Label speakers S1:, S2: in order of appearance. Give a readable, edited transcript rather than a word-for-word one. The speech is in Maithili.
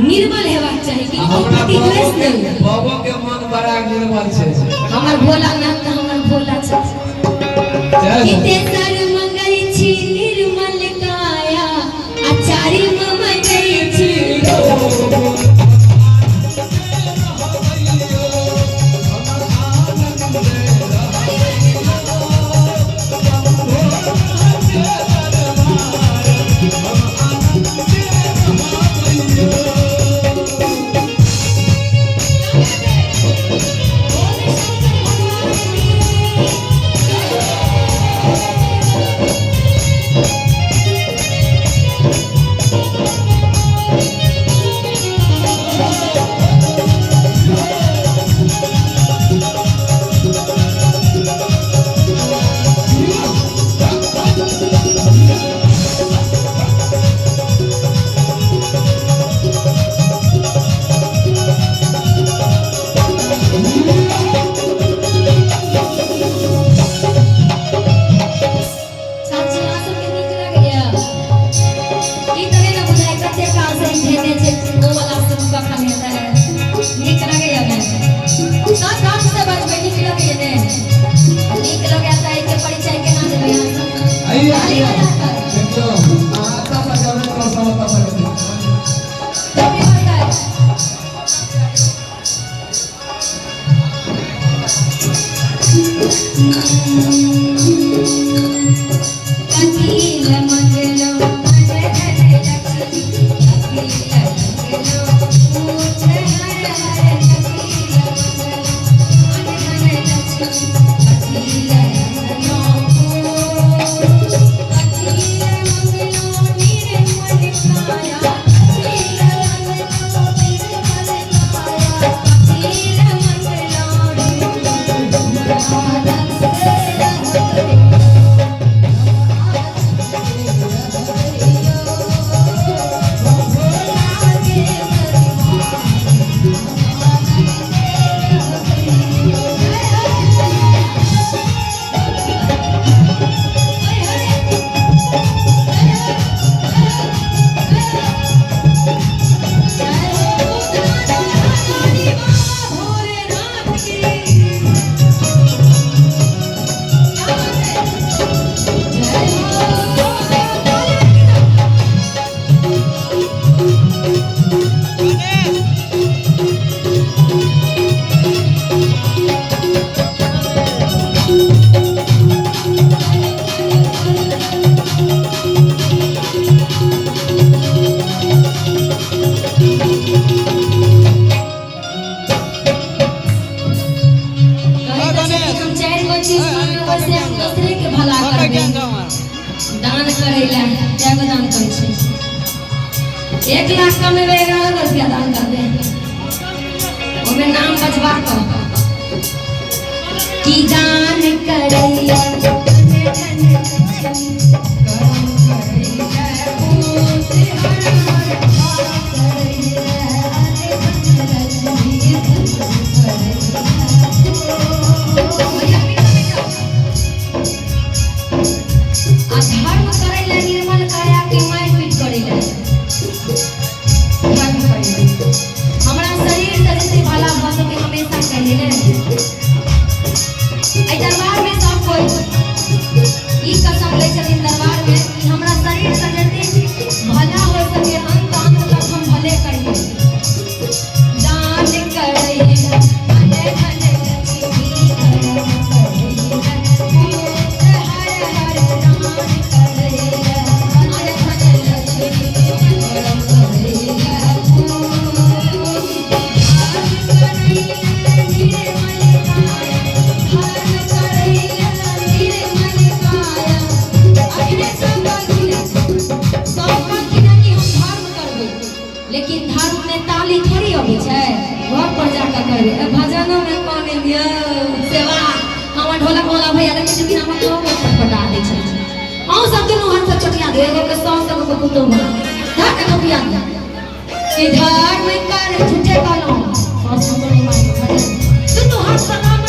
S1: निर्मल हेबाक चाही कि
S2: हमरा
S1: प्रति
S2: बाबो
S1: द्वेष
S2: के
S1: नहि।
S2: बाबो के मन बड़ा निर्मल छै।
S1: हमर भोलानाथ तऽ हमर भोला छथिन।
S2: जय
S1: कि
S2: हो।
S1: तेसर मंगै छी निर्मल काया आ चारिम मंगै छी। चाची, अहाँ सबके नीक लगैया? ई तऽ नहि ने बुझाइ कते काल से ई धेने छै, ओ वाला शुरू कखन हेतै। नीक लगैया ने? सब ढंग से बजबै। नीक लगैया ने? नीक लगैया तऽ एहिके परिचय केना देबै अहाँ सब?
S2: आइए।
S1: ताली
S2: आइए।
S1: बजा कऽ।
S2: देखियौ, अहाँ एतऽ बजाबै तऽ सब ओतऽ बजेतै।
S1: टोपी बजाय। कपिल मंगलो धन लक्ष्मी, कपिल मंगलो पूछ हर हर, कपिल मंगलो धन लक्ष्मी, कपिल मंगलो कपिल मंगलो निर्मल काया, कपिल मंगलो निर्मल काया, कपिल मंगलो आनंद रहते। कहै तऽ छै कि हम चारि गो चीज मांगबै से हम दोसरे के भला करबै। दान करै लए कए गो दान करै छै? 1 लाख कमेबै, 11 गो रुपया दान करबै। ओहिमे नाम बजबा कऽ कि दान करैया धन लक्ष्मी, करम करैया पूत हर हर, करैया धन लक्ष्मी, धर्म करैया। भैया, पीछे। आ धर्म करै लए निर्मल काया के मारि पीट करै लए? धर्म करै लए हमरा शरीर से जते भला भऽ सके हमेशा करै ने। एहि दरबार में सब कोई ई कसम लै छथिन दरबार में कि हमरा शरीर से जते भला हो सके अंत अंत तक हम भले करिए। दान करैला धन धन लक्ष्मी, करम करैला पूत हर हर, दान करैला धन धन लक्ष्मी, करम करैला पूत, धर्म करैला निर्मल काया, धर्म करैला निर्मल काया। अखने सब कहलखिन, सब कहलखिन कि हम धर्म करबै, लेकिन धर्म में ताली थोड़ी अबै छै, घर पर जाकर करबै। ए, भजनो में कने यौ सेवा। हमर ढोलक वाला भैया देखै छथिन, हमर लोग छटपटा दै छै। अहूँ सब दुनू हाथ से चोटिया दे, एगो के सास, एगो के पुतोह बना धर के चोटिया दे कि धर्म कर। झूठे कहलहुँ, सास पुतोह नहीं माने। भजन दुनू हाथ से नाम